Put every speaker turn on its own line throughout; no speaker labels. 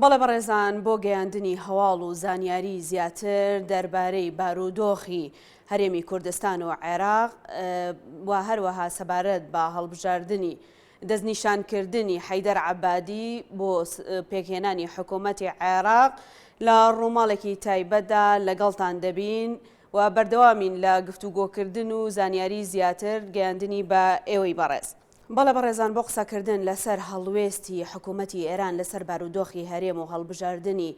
بەڵێ بەڕێزان بۆ گەیاندنی هەواڵ و زانیاری زیاتر دەربارەی بارودۆخی هەرێمی کوردستان و عێراق و هەروەها سەبارەت بە هەڵبژاردنی دەستنیشانکردنی حەیدەر عەبادی بۆ پێکهێنانی حکوومەتی عێراق لە ڕووماڵێکی تایبەتدا لەگەڵتان دەبین و بەردەوامین لە گفتوگۆکردن و زانیاری زیاتر گەیاندنی بە ئێوەی بەڕێز. بەڵێ بەڕێزان بۆ قسەکردن لەسەر هەڵوێستی حکوومەتی ئێران لەسەر بارودۆخی هەرێم و هەڵبژاردنی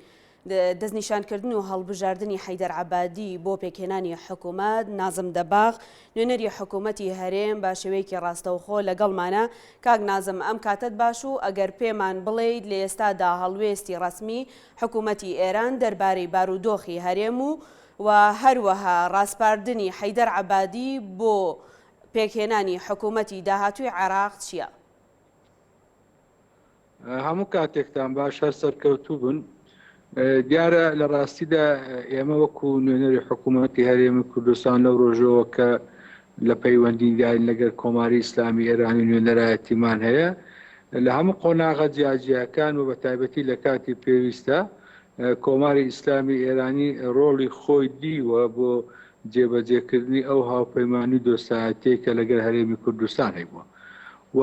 دەستنیشانکردن و هەڵبژاردنی حەیدەر عەبادی بۆ پێکهێنانی حکوومەت، نازم دەباغ، نوێنەری حکوومەتی هەرێم بە شێوەیەکی ڕاستەوخۆ لەگەڵمانە. کاک نازم ئەم کاتەت باش و ئەگەر پێمان بڵێیت لە ئێستادا هەڵوێستی ڕەسمی حکوومەتی ئێران دەربارەی بارودۆخی هەرێم و و هەروەها ڕاسپاردنی حەیدەر عەبادی بۆ پێکهێنانی حکوومەتی داهاتووی عێراق چییە؟
هەموو کاتێکتان باش هەر سەرکەوتوو بن. دیارە لە ڕاستیدا ئێمە وەکو نوێنەری حکوومەتی هەرێمی کوردستان لەو ڕۆژەوە کە لە پەیوەندیداین لەگەر کۆماری ئیسلامی ئێرانی نوێنەرایەتیمان هەیە لە هەموو قۆناغە جیاجیاکان و بە تایبەتی لە کاتی پێویستە کۆماری ئیسلامی ئێرانی ڕۆڵی خۆی دیوە بۆ جێبەجێکردنی ئەو هاوپەیمانی و دۆستایەتیەی کە لەگەر هەرێمی کوردستان هەیبووە و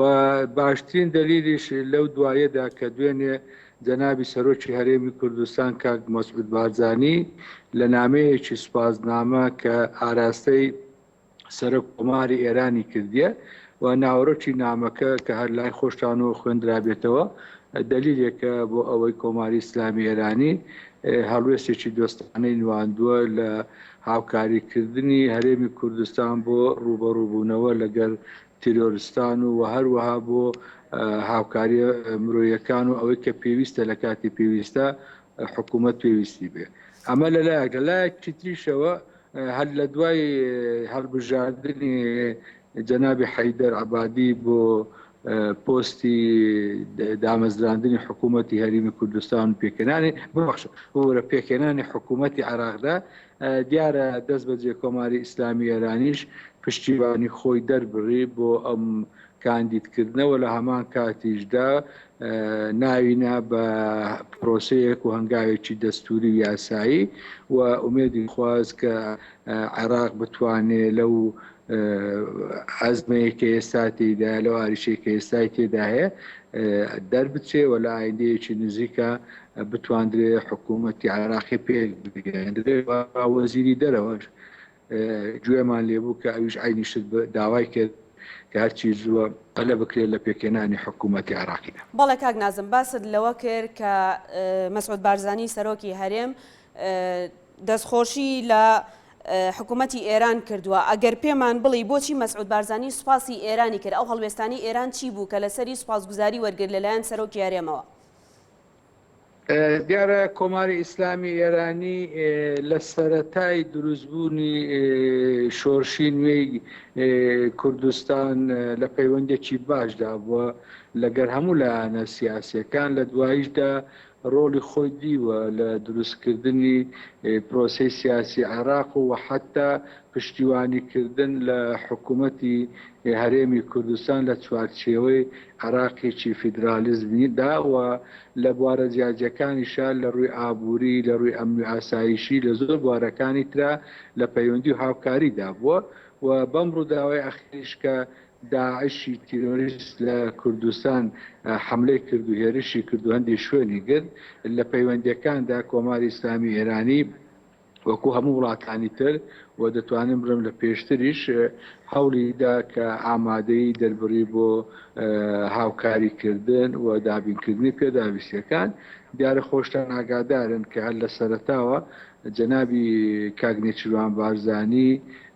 باشترین دەلیلیش لەو دوایەدا کە دوێنێ جەنابی سەرۆکی هەرێمی کوردستان کاک مەسعود بارزانی لە نامەیەکی سوپاسنامە کە ئاراستەی سەرۆک کۆماری ئێرانی کردیە و ناوەرۆکی نامەکە کە هەر لای خۆشتانەوە خوێندرابێتەوە دەلیلێکە بۆ ئەوەی کۆماری ئیسلامی ئێرانی هەڵوێستێکی دۆستانەی نواندووە لە هاوکاریکردنی هەرێمی کوردستان بۆ ڕووبەڕووبوونەوە لەگەر تیرۆرستان و وە هەروەها بۆ هاوکاریە مرۆیەکان و ئەوەی کە پێویستە لە کاتی پێویستە حکوومەت پێویستی بێ ئەمە لەلایەک لە لایەکی تریشەوە هەر لە دوای هەڵبژاردنی جەنابی حەیدەر عەبادی بۆ پۆستی دامەزراندنی حکوومەتی هەرێمی کوردستان و پێکهێنانی ببەخشە ببورە پێکهێنانی حکوومەتی عێراقدا دیارە دەست بەجێ کۆماری ئیسلامی ئێرانیش پشتیوانی خۆی دەربڕی بۆ ئەم کاندیدکردنەوە لە هەمان کاتیشدا ناوی نا بە پرۆسەیەک و هەنگاوێکی دەستوری و یاسایی و ئومێدی خواست کە عێراق بتوانێ لەو ئەزمەیە کە ئێستا تێیدایە لەو ئاریشەی کە ئێستای تێدا هەیە دەربچێ و لە ئایندەیەکی نزیکە بتواندرێ حکوومەتی عێراقی پێک بگەێندرێ و وەزیری دەرەوەش گوێمان لێبوو کە ئەویش عەینی شت داوای کرد کە هەرچی زووە پەلە بکرێت لە پێکهێنانی حکوومەتی عێراقیدا.
بەڵێ کاک نازم باست لەوە کرد کە مەسعود بارزانی سەرۆکی هەرێم دەستخۆشی لە حکوومەتی ئێران کردووە، ئەگەر پێمان بڵێی بۆچی مەسعود بارزانی سوپاسی ئێرانی کرد، ئەو هەڵوێستانەی ئێران چی بوو کە لەسەری سوپاسگوزاری وەرگرت لەلایەن سەرۆکی هەرێمەوە؟
دیارە کۆماری ئیسلامی ئێرانی لە سەرەتای دروستبوونی شۆرشی نوێی کوردستان لە پەیوەندێکی باشدا بووە لەگەر هەموو لایەنە سیاسیەکان لە دواییشدا ڕۆڵی خۆی دیوە لە دروستکردنی پرۆسەی سیاسی عێراق و حەتا پشتیوانیکردن لە حکوومەتی هەرێمی کوردستان لە چوارچێوەی عێراقێکی فیدرالیزمی دا و لە بوارە جیاجیەکانیشا لە ڕووی ئابووری، لە ڕووی ئەمنی و ئاسایشی، لە زۆر بوارەکانی ترا لە پەیوەندی و هاوکاری دا بووە و بەم ڕووداوەی ئەخیریش کە داعشی تیرۆریست لە کوردستان حەملەی کرد و هێرشی کرد و هەندێ شوێنی گرت، لە پەیوەندیەکاندا کۆماری ئیسلامی ئێرانی وەکو هەموو وڵاتانی تر و دەتوانم بڵێم لە پێشتریش هەوڵی دا کە ئامادەیی دەربڕی بۆ هاوکاری کردن و دابینکردنی پێداویستیەکان. دیارە خۆشتان ئاگادارن کە هەر لە سەرەتاوە جەنابی کاک نێچیروان بارزانی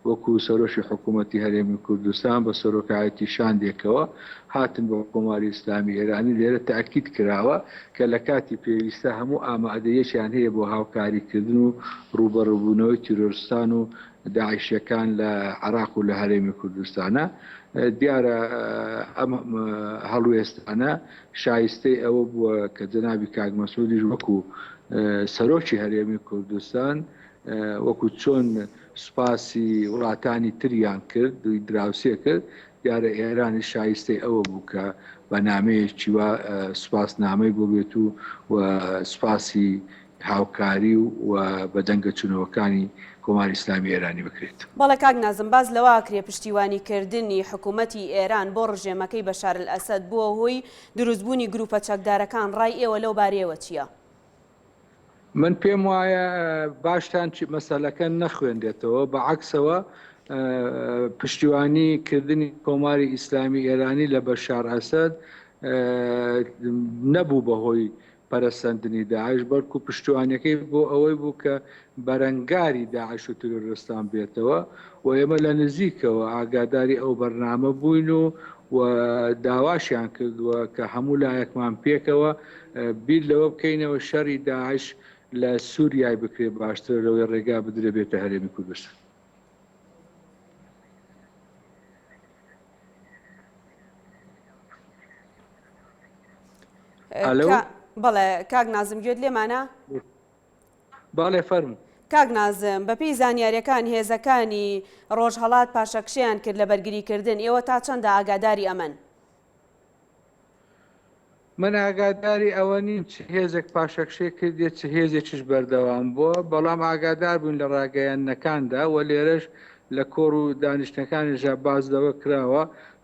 وەکو سەرۆکی حکوومەتی هەرێمی کوردستان بە سەرۆکایەتی شاندێکەوە هاتن بۆ کۆماری ئیسلامی ئێرانی، لێرە تەئکید کراوە کە لە کاتی پێویستا هەموو ئامادەیەکیان هەیە بۆ هاوکاری کردن و ڕووبەڕووبوونەوەی تیرۆرستان و داعشیەکان لە عێراق و لە هەرێمی کوردستانە. دیارە ئەم هەڵوێستانە شایستەی ئەوە بووە کە جەنابی کاک مەسعودیش وەکو سەرۆکی هەرێمی کوردستان وەکو چۆن سوپاسی وڵاتانی تریان کرد، دراوسێ کرد، دیارە ئێرانیش شایستەی ئەوە بوو کە بە. بە نامەیەکی وا سوپاسنامەی بۆ بێت و و سوپاسی هاوکاری و بە دەنگە چوونەوەکانی کۆماری ئیسلامی ئێرانی بکرێت.
بەڵێ کاک نازم باس لەوە ئەکرێ پشتیوانی کردنی حکوومەتی ئێران بۆ ڕژێمەکەی بەشار الئەسەد بووە هۆی دروستبوونی گرووپە چەکدارەکان ڕای ئێوە لەو بارەیەوە چییە؟
من پێم وایە باشتان مەسەلەکە نەخوێندێتەوە، بە عەکسەوە پشتیوانی کردنی کۆماری ئیسلامی ئێرانی لە بەشار ئەسەد نەبوو بە هۆی پەرەسەندنی داعش، بەڵکو پشتیوانیەکەی بۆ ئەوەی بوو کە بەرەنگاری داعش و تیرۆرستان بێتەوە و ئێمە لە نزیکەوە ئاگاداری ئەو بەرنامە بووین و و داواشیان کردووە کە هەموو لایەکمان پێکەوە بیر لەوە بکەینەوە شەڕی داعش لە سووریای بکرێ باشترە لەوەی ڕێگا بدرێ بێتە هەرێمی کوردستان.
ئەلۆ بەڵێ کاک نازم گوێت لێمانە؟
بەڵێ فەرموو.
کاک نازم، بەپێی زانیاریەکان هێزەکانی ڕۆژهەڵات پاشەکشەیان کرد لە بەرگری کردن، ئێوە تا چەندە ئاگاداری ئەمەن؟
من ئاگاداری ئەوە نیم چ هێزێک پاشەکشەی کردیە چ هێزێکیش بەردەوام بووە، بەڵام ئاگادار بووین لە ڕاگەیاندنەکاندا و لێرەش لە کۆڕ و دانیشتنەکانیشدا باس لەوە کراوە،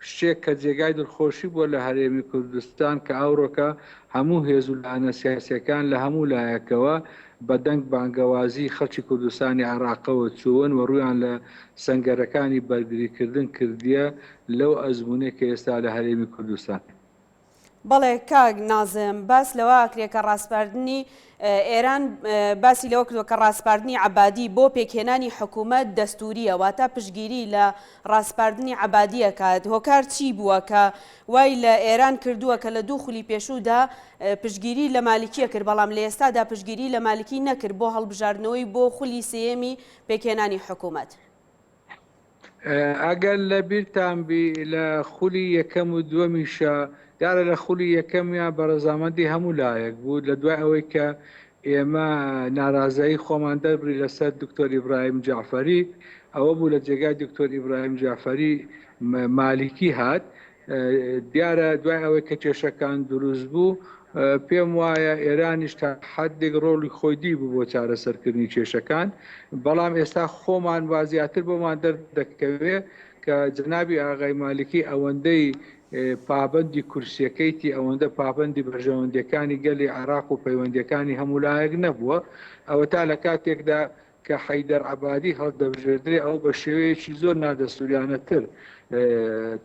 شتێک کە جێگای دڵخۆشی بووە لە هەرێمی کوردستان کە ئەوڕۆکە هەموو هێز و لایەنە سیاسییەکان لە هەموو لایەکەوە بە دەنگ بانگەوازی خەڵکی کوردستانی عێراقەوە چوون و ڕوویان لە سەنگەرەکانی بەرگریکردن کردیە لەو ئەزموونەی کە ئێستا لە هەرێمی کوردستان
بەڵێ کاک نازم باس لەوە ئەکرێ کە ڕاسپاردنی ئێران باسی لەوە کردوە کە ڕاسپاردنی عەبادی بۆ پێکهێنانی حکوومەت دەستووریە واتە پشتگیری لە ڕاسپاردنی عەبادی ئەکات هۆکار چی بووە کە وای لە ئێران کردووە کە لە دوو خولی پێشوودا پشتگیری لە مالکی ئەکرد بەڵام لە ئێستادا پشتگیری لە مالکی نەکرد بۆ هەڵبژاردنەوەی بۆ خولی سێیەمی پێکهێنانی حکوومەت؟
ئەگەر لە بیرتان بی لە خولی یەکەم و دووەمیشا، دیارە لە خولی یەکەمیا بە رەزامەندی هەموو لایەک بوو، لە دوای ئەوەی کە ئێمە نارازایی خۆمان دەربری لەسەر دکتۆر ئیبراهیم جەعفەری، ئەوە بوو لە جێگای دکتۆر ئیبراهیم جەعفەری مالیکی هات، دیارە دوای ئەوەی کە کێشەکان دروست بوو، پێم وایە ئێرانیش تا حەدێک ڕۆڵی خۆی دیبوو بۆ چارەسەرکردنی کێشەکان، بەڵام ئێستا خۆمان وا زیاتر بۆمان دەردەکەوێ کە جەنابی ئاغای مالکی ئەوەندەی پابەندی کورسیەکەیتی ئەوەندە پابەندی بەرژەوەندیەکانی گەلی عێراق و پەیوەندیەکانی هەموو لایەک نەبووە، ئەوەتا لە کاتێکدا کە حەیدەر عەبادی هەڵدەبژێردرێ ئەو بە شێوەیەکی زۆر نادەستوریانەتر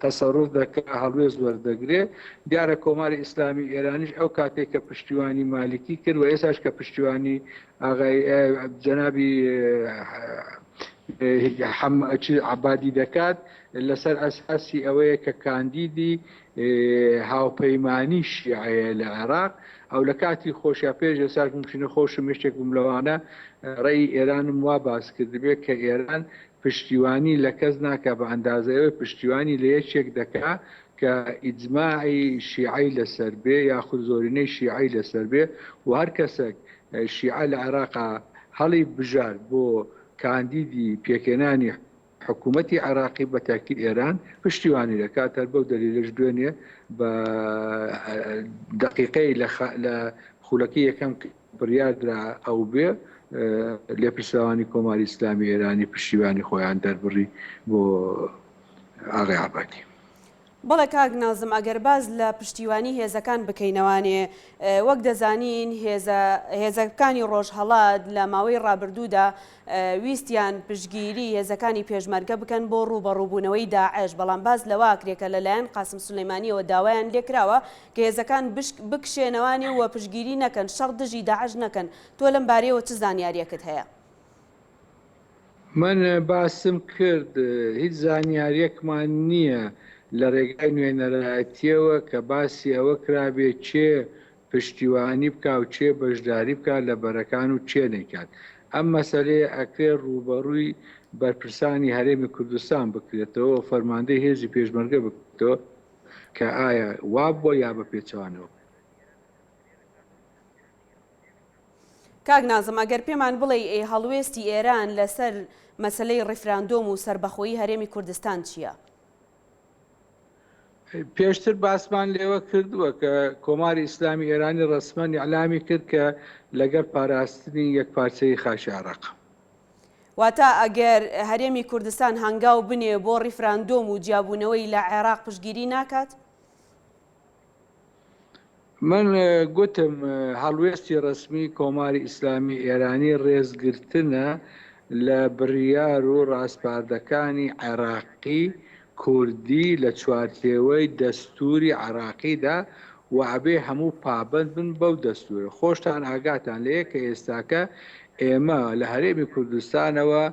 تەسەروف دەکا، هەڵوێست وەردەگرێ. دیارە کۆماری ئیسلامی ئێرانیش ئەو کاتێک کە پشتیوانی مالکی کرد و ئێستاش کە پشتیوانی ئاغای جەنابی عەبادی دەکات لەسەر ئەساسی ئەوەیە کە کاندیدی هاوپەیمانی شیعەیە لە عێراق ئەو لە کاتی خۆشیا پێش ئێستاش مومکینە خۆشم یەکێک بووم لەوانە ڕێی ئێرانم وا باس کردبێ کە ئێران پشتیوانی لە کەس ناکا بە ئەندازەی ئەوەی پشتیوانی لە یەکێک دەکا کە ئیجماعی شیعەی لەسەر بێ یاخود زۆرینەی شیعەی لەسەر بێ و هەر کەسێک شیعە لە عێراقا هەڵی بژارد بۆ کاندیدی پێکهێنانی حکوومەتی عێراقی بە تاکید ئێران پشتیوانی دەکات، هەر بەو دەلیلەش دوێنێ بە دەقیقەی لە خولەکی یەکەم کە بڕیار درا ئەو بێ، لێپرسراوانی کۆماری ئیسلامی ئێرانی پشتیوانی خۆیان دەربڕی بۆ ئاغای عەبادی.
بەڵێ کاک نازم ئەگەر باس لە پشتیوانی هێزەکان بکەینەوانێ وەک دەزانین هێزە هێزەکانی ڕۆژهەڵات لە ماوەی ڕابردوودا ویستیان پشتگیری هێزەکانی پێشمەرگە بکەن بۆ ڕووبەڕووبوونەوەی داعش بەڵام باس لەوە ئەکرێ کە لەلایەن قاسم سولەیمانیەوە داوایان لێکراوە کە هێزەکان بکشێنەوانێ و پشتگیری نەکەن شەڕ دژی داعش نەکەن تۆ لەم بارەیەوە چ زانیاریەکت هەیە؟
من باسم کرد هیچ زانیاریەکمان نییە لە رێگای نوێنەرایەتیەوە کە باسی ئەوە کرابێ کێ پشتیوانی بکا و کێ بەشداری بکا لە بەرەکان و کێ نەیکات. ئەم مەسەلەیە ئەکرێ رووبەڕووی بەرپرسانی هەرێمی کوردستان بکرێتەوە و فەرماندەی هێزی پێشمەرگە بکرێتەوە کە ئایا وابووە یا بە پێچەوانەوە.
کاک نازم ئەگەر پێمان بڵێی ئەی هەڵوێستی ئێران لەسەر مەسەلەی ڕیفراندۆم و سەربەخۆیی هەرێمی کوردستان چییە؟
پێشتر باسمان لێوە کردووە کە کۆماری ئیسلامی ئێرانی ڕەسمەن ئیعلامی کرد کە لەگەڵ پاراستنی یەکپارچەیی خاکی عێراق.
واتە ئەگەر هەرێمی کوردستان هەنگاو بنێ بۆ ڕیفراندۆم و جیابوونەوەی لە عێراق پشتگیری ناکات؟
من گوتم هەڵوێستی ڕەسمی کۆماری ئیسلامی ئێرانی ڕێزگرتنە لە بڕیار و ڕاسپاردەکانی عێراقی کوردی لە چوارچێوەی دەستووری عێراقیدا و ئەبێ هەموو پابەند بن بەو دەستوورە. خۆشتان ئاگاتان لێیە کە ئێستاکە ئێمە لە هەرێمی کوردستانەوە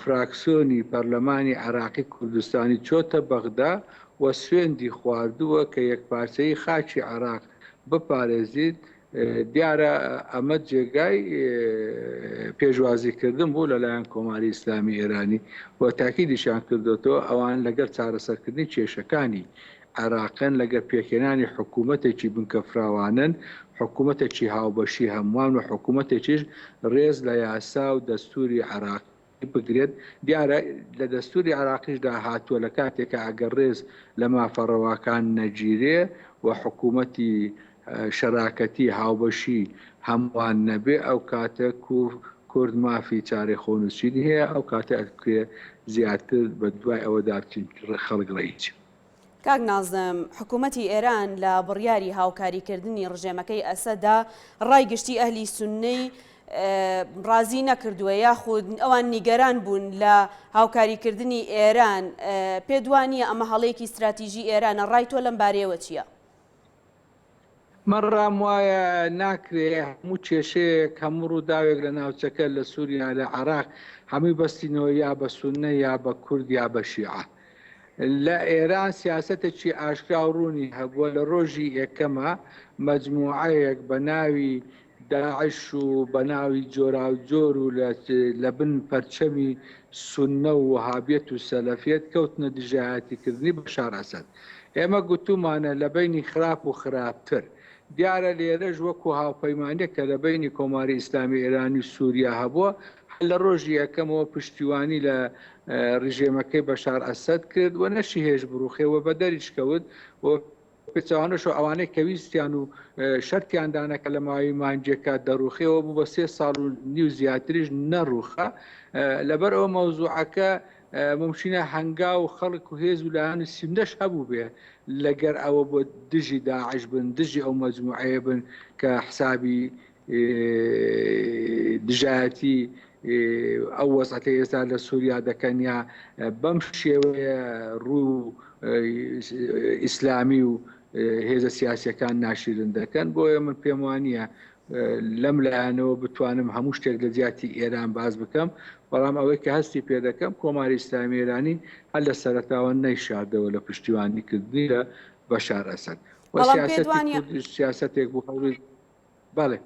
فراکسیۆنی پەرلەمانی عێراقی کوردستانی چۆتە بەغدا و سوێندی خواردووە کە یەکپارچەیی خاکی عێراق بپارێزیت، دیارە ئەمە جێگای پێشوازیکردن بوو لەلایەن کۆماری ئیسلامی ئێرانی و تاکیدیشیان کردۆتەوە ئەوان لەگەڵ چارەسەرکردنی کێشەکانی عێراقن، لەگەڵ پێکهێنانی حکوومەتێکی بنکەفراوانن، حکوومەتێکی هاوبەشی هەمووان و حکوومەتێکیش ڕێز لە یاسا و دەستووری عێراق بگرێت، دیارە لە دەستووری عێراقیشدا هاتووە لە کاتێکا ئەگەر ڕێز لە مافە ڕەواکان نەگیرێ و حکوومەتی شەراکەتی هاوبەشی هەمووان نەبێ ئەو کاتە کورد مافی چارەی خۆنووسینی هەیە، ئەو کاتە ئەکرێ زیاتر بە دوای ئەوەدا بچین خەڵک ڕێی چی.
کاک نازم، حکوومەتی ئێران لە بڕیاری هاوکاریکردنی ڕژێمەکەی ئەسەدا ڕای گشتی ئەهلی سوننەی ڕازی نەکردووە یاخود ئەوان نیگەران بوون لە هاوکاریکردنی ئێران، پێت وا نییە ئەمە هەڵەیەکی ستراتیژی ئێرانە، ڕای تۆ لەم بارەیەوە چییە؟
من ڕام وایە ناکرێ هەموو کێشەیەک، هەموو ڕووداوێک لە ناوچەکە، لە سووریا، لە عێراق، هەمووی بەستینەوە یا بە سوننە یا بە کورد یا بە شیعە. لە ئێران سیاسەتێکی ئاشکرا و ڕوونی هەبووە، لە ڕۆژی یەکەما مەجموعەیەک بە ناوی داعش و بە ناوی جۆراوجۆر و لە بن پەرچەمی سوننە و وەهابیەت و سەلەفیەت کەوتنە دژایەتیکردنی بەشار ئەسەد. ئێمە گوتوومانە لە بەینی خراپ و خراپتر. دیارە لێرەش وەکوو هاوپەیمانیەک کە لە بەینی کۆماری ئیسلامی ئێرانی و سووریا هەبووە، هەر لە ڕۆژی یەکەمەوە پشتیوانی لە ڕژێمەکەی بەشار ئەسەد کرد و نەشیهێشت بڕووخێ و بەدەریش کەوت و پێچەوانەشەوە ئەوانەی کە ویستیان و شەرتیان دانا کە لە ماوەی مانگێکا دەڕووخێەوە بوو بە سێ ساڵ و نیو زیاتریش نەڕووخا. لەبەر ئەوە مەوزوعەکە مومکینە هەنگاو و خەڵک و هێز و لایەن و سیمنەش هەبووبێ لەگەر ئەوە بۆ دژی داعش بن، دژی ئەو مەجموعەیە بن کە حسابی دژایەتی ئەو وەزعەتەی ئێستا لە سووریا دەکەن یا بەم شێوەیە ڕوو ئیسلامی و هێزە سیاسیەکان ناشیرن دەکەن بۆیە من پێم وانە لەم لایەنەوە بتوانم هەموو شتێک لە جیاتی ئێران باز بکەم بەڵام ئەوەی کە هەستی پێ دەکەم کۆماری ئیسلامی ئێرانی هەر لە سەرەتاوە نەیشاردەوە لە پشتیوانی کردنی لە بەشار ئەسەد و سیاسەتی کوردیش سیاسەتێک بوو هەوڵی بەڵێ.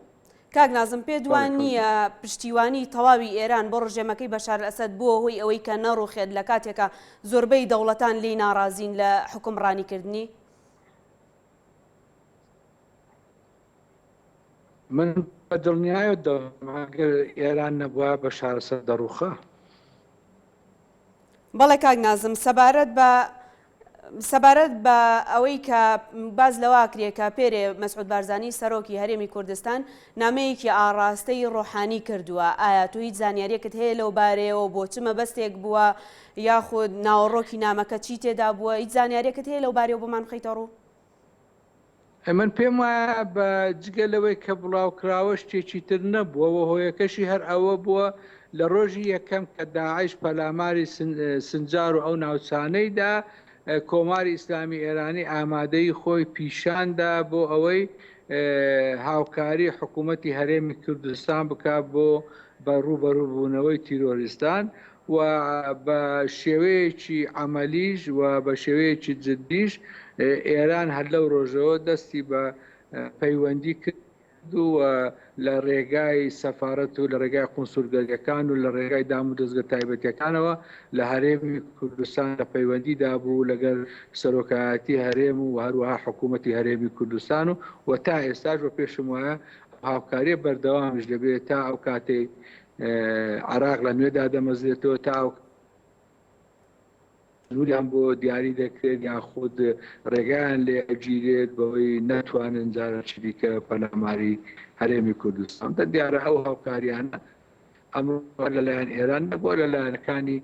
کاک نازم پێت وا نییە پشتیوانی تەواوی ئێران بۆ ڕژێمەکەی بەشار ئەسەد بووە هۆی ئەوەی کە نەڕوخێت لە کاتێکا زۆربەی دەوڵەتان لێی ناڕازین لە حوکمڕانیکردنی؟
من بە دڵنیایەوە دەڵێم ئەگەر ئێران نەبوایە بەشار ئەسەد دەڕووخا.
بەڵێ کاک نازم سەبارەت بە سەبارەت بە ئەوەی کە باس لەوە کرێ کە پێرێ مەسعود بارزانی سەرۆکی هەرێمی کوردستان نامەیەکی ئاڕاستەی ڕۆحانی کردووە ئایا تۆ هیچ زانیاریەکت هەیە لەو بارەیەوە بۆ چ مەبەستێک بووە یاخود ناوەڕۆکی نامەکە چی تێدا بووە هیچ زانیاریەکت هەیە لەو بارەیەوە بۆمان بخەیتە ڕوو؟
من پێم وایە بە جگە لەوەی کە بڵاوکراوە شتێکی تر نەبووە و هۆیەکەشی هەر ئەوە بووە لە ڕۆژی یەکەم کە داعش پەلاماری سنجار و ئەو ناوچانەی دا کۆماری ئیسلامی ئێرانی ئامادەیی خۆی پیشان دا بۆ ئەوەی هاوکاری حکوومەتی هەرێمی کوردستان بکات بۆ بە ڕووبەرووبوونەوەی تیرۆریستان و بە شێوەیەکی عەمەلیش و بە شێوەیەکی جددیش ئێران هەر لەو ڕۆژەوە دەستی بە پەیوەندی کرد و لە ڕێگای سەفارەت و لە ڕێگای قونسولگەریەکان و لە ڕێگای دام و دەزگە تایبەتیەکانەوە لە هەرێمی کوردستان لە پەیوەندیدا بوو لەگەر سەرۆکایەتی هەرێم و هەروەها حکوومەتی هەرێمی کوردستان و و تا ئێستاش بە پێشم وایە هاوکاریە بەردەوامیش دەبێت تا ئەو کاتەی عێراق لە نوێ دادەمەزرێتەوە تا ئەو. سنووریان بۆ دیاری دەکرێت یان خود ڕێگایان لێ ئەگیرێت بەوەی نەتوانن جارێکی دیکە پەلاماری هەرێمی کوردستان بدەن. دیارە ئەو هاوکاریانە ئەمڕۆ لەلایەن ئێران نەبووە، لە لایەنەکانی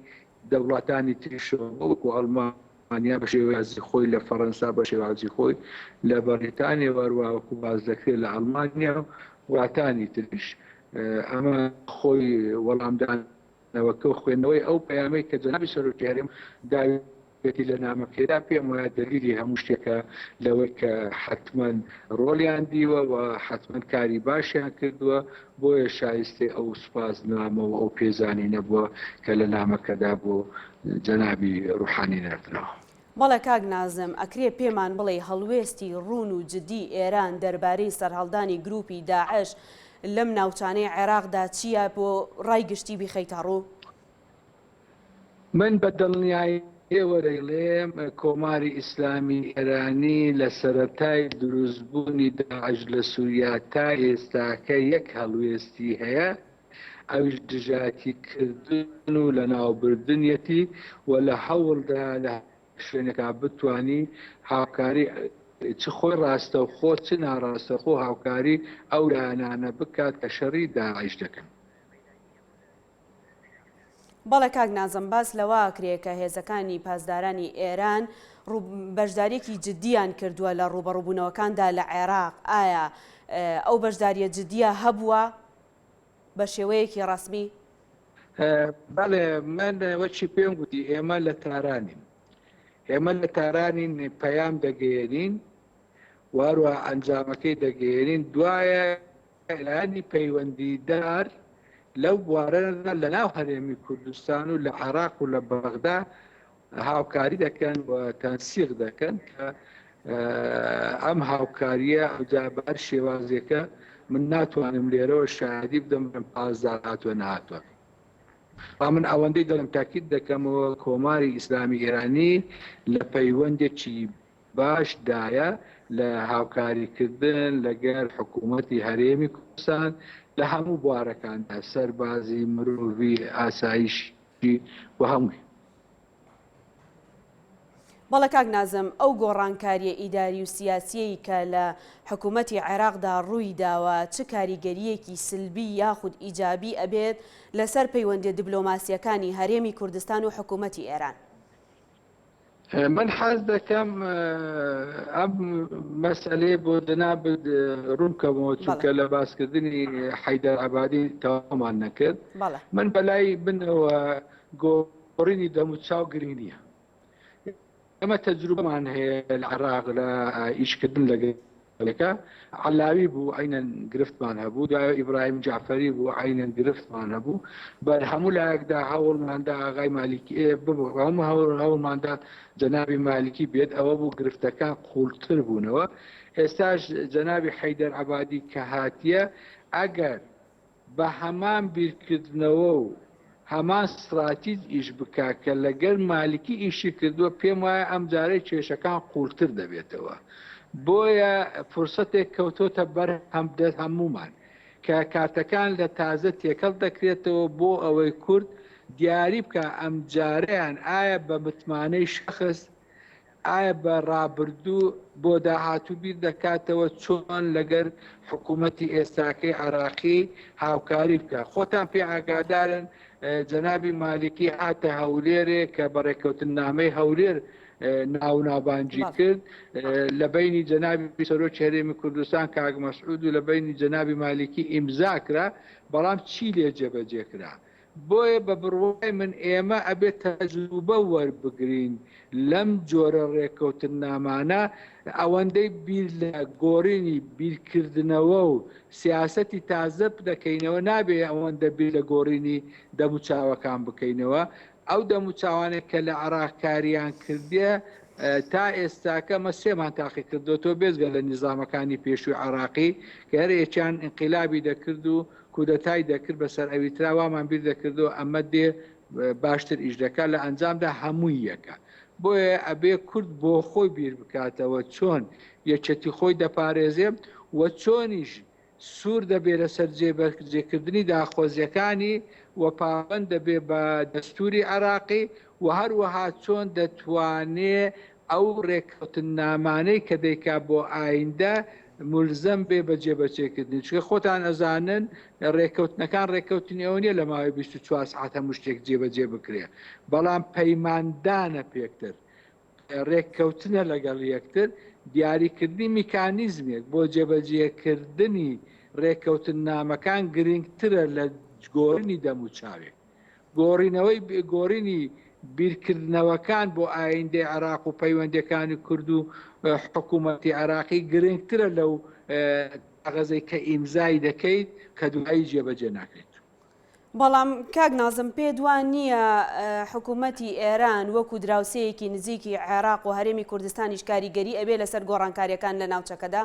دەوڵاتانی تریشەوە بووە، وەکو ئەڵمانیا بە شێوازی خۆی، لە فەرەنسا بە شێوازی خۆی، لە بەڕیتانیا و هەروەها وەکو باس دەکرێت لە ئەڵمانیا و وڵاتانی تریش. ئەمە خۆی وەڵامدان نەوەکە و خوێندنەوەی ئەو پەیامەی کە جەنابی سەرۆکی هەرێم داویەتی لە نامەکەیدا پێم وایە دەلیلی هەموو شتێکە لەوەی کە حەتمەن ڕۆڵیان دیوە و حەتمەن کاری باشیان کردووە بۆیە شایستەی ئەو سوپاس نامە و ئەو پێزانینە بووە کە لە نامەکەدا بۆ جەنابی ڕوحانی نێردراوە.
بەڵێ کاک نازم، ئەکرێ پێمان بڵێی هەڵوێستی ڕوون و جدی ئێران دەربارەی سەرهەڵدانی گروپی داعش لەم ناوچانەی عێراقدا چییە بۆ ڕای گشتی بیخەیتە ڕوو؟
من بە دڵنیاییەوە دەیڵێم کۆماری ئیسلامی ئێرانی لە سەرەتای دروستبوونی داعش لە سوریا تا ئێستاکە یەک هەڵوێستی هەیە ئەویش دژایەتی کردن و لەناوبردنیەتی و لە هەوڵدا لە شوێنێکا بتوانی هاوکاری چ خۆی ڕاستەوخۆ چ ناڕاستەخۆ هاوکاری ئەو لایەنانە بکات کە شەڕی داعش دەکەن.
بەڵێ کاک نازم باس لەوە ئەکرێ کە هێزەکانی پاسدارانی ئێران بەشداریەکی جدیان کردووە لە ڕووبەڕووبوونەوەکاندا لە عێراق ئایا ئەو بەشداریە جدیە هەبووە؟ بە شێوەیەکی ڕەسمی؟
بەڵێ من وەکی پێم گوتی ئێمە لە تارانین ئێمە لە تارانین پەیام دەگەیەنین و هەروە ئەنجامەکەی دەگەیەنین دوایە لایەنی پەیوەندیدار لەو بوارەدا لە ناو هەرێمی کوردستان و لە عێراق و لە بەغدا هاوکاری دەکەن و تەنسیق دەکەن کە ئەم هاوکاریە ئەوجا بە هەر شێوازێکە من ناتوانم لێرەوە شایەدی بدەم بڵێم پاسدار هاتووە نەهاتووە بەڵام من ئەوەندەی دەڵێم تاکید دەکەمەوە کۆماری ئیسلامی ئێرانی لە پەیوەندێکی باش دایە لە هاوکاریکردن لەگەر حکوومەتی هەرێمی کوردستان لە هەموو بوارەکاندا سەربازی مرۆڤی ئاسایشی و هەمووی.
بەڵێ کاک نازم، ئەو گۆڕانکارییە ئیداری و سیاسییەی کە لە حکوومەتی عێراقدا ڕووی داوە، چ کاریگەرییەکی سلبی یاخود ئیجابی ئەبێت لەسەر پەیوەندییە دبلۆماسییەکانی هەرێمی کوردستان و حکوومەتی ئێران؟
من حەز دەکەم ئەم مەسئەلەیە بۆ جەنابت ڕوون بکەمەوە چونکە لە باسکردنی حەیدەر عەبادی تەواومان نەکرد. من بەلای منەوە گۆڕینی دەموچاو گرنگ نییە. ئێمە تەجروبەمان هەیە لە عێراق لە ئیشکردن لەگەڵەکە عەلاوی بوو عەینەن گرفتمان هەبوو، دوای ئیبراهیم جەعفەری بوو عەینەن گرفتمان هەبوو. بەر هەموو لایەکدا هەوڵماندا ئاغای مالیکی ببوو هەموو هەوڵماندا جەنابی مالیکی بێت، ئەوە بوو گرفتەکان قوڵتر بوونەوە. ئێستاش جەنابی حەیدەر عەبادی کە هاتیە ئەگەر بە هەمان بیرکردنەوە و هەمان ستراتیج ئیش بکا کە لەگەر مالکی ئیشی کردووە، پێم وایە ئەمجارەی کێشەکان قووڵتر دەبێتەوە. بۆیە فرسەتێک کەوتۆتە بەر هەموومان کە کارتەکان لە تازە تێکەڵ دەکرێتەوە بۆ ئەوەی کورد دیاری بکا ئەمجارەیان ئایا بە متمانەی شەخس ئایا بە ڕابردوو بۆ داهاتوو بیر دەکاتەوە چۆن لەگەر حکوومەتی ئێستاکەی عێراقی هاوکاری بکات؟ خۆتان پێ ئاگادارن جەنابی مالیکی هاتە هەولێرێ کە بە ڕێککەوتننامەی هەولێر ناو ناوبانگی کرد لە بینی جەنابی سەرۆکی هەرێمی کوردستان کاک مەسعود و لە بینی جەنابی مالیکی ئیمزا کرا بەڵام چی لێ جێبەجێ کرا؟ بۆیە بە بڕوای من ئێمە ئەبێت تەجروبە وەربگرین لەم جۆرە ڕێککەوتننامانە، ئەوەندەی بیر لە گۆڕینی بیرکردنەوە و سیاسەتی تازە دەکەینەوە نابێ ئەوەندە بیر لە گۆڕینی دەموچاوەکان بکەینەوە، ئەو دەموچاوانەی کە لە عێراق کاریان کردیە تا ئێستاکە ئەمە سێمان تاقیکردۆتەوە بێجگە لە نیزامەکانی پێشووی عێراقی کە هەر یەکیان ئینقیلابی دەکرد و کودەتای دەکرد بەسەر ئەویترا وامان بیر دەکردەوە ئەمە دێ باشتر ئیش دەکات لە ئەنجامدا هەمووی یەکە بۆیە ئەبێ کورد بۆ خۆی بیر بکاتەوە چۆن یەکێتی خۆی دەپارێزێ و چۆنیش. سوور دەبێ لەسەر جێبەجێکردنی داخوازییەکانی و پابەند دەبێ بە دەستووری عێراقی و هەروەها چۆن دەتوانێ ئەو رێککەوتننامانەی کە دەیکا بۆ ئایندە مولزەم بێ بە جێبەجێکردنی، چونکە خۆتان ئەزانن رێککەوتنەکان رێککەوتنی ئەوە نیە لە ماوەی 24 سەعات هەموو شتێک جێبەجێ بکرێ، بەڵام پەیماندانە پێکتر، رێککەوتنە لەگەڵ یەکتر، دیاریکردنی میکانیزمێک بۆ جێبەجێکردنی رێککەوتننامەکان گرنگترە لە گۆرینی دەموچاوێک. گۆڕینەوەی گۆڕینی بیرکردنەوەکان بۆ ئایندەی عێراق و پەیوەندیەکانی کورد و حکوومەتی عێراقی گرنگترە لەو کاغەزەی کە ئیمزای دەکەیت کە دوایی جێبەجێ ناکرێت.
بەڵام کاک نازم پێت وا نییە حکوومەتی ئێران وەکو دراوسێیەکی نزیکی عێراق و هەرێمی کوردستانیش کاریگەری ئەبێ لەسەر گۆڕانکاریەکان لە ناوچەکەدا؟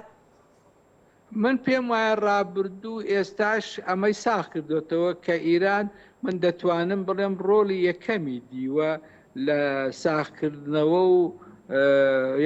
من پێم وایە ڕابردوو ئێستاش ئەمەی ساغ کردۆتەوە کە ئیران من دەتوانم بڵێم ڕۆڵی یەکەمی دیوە لە ساغکردنەوە و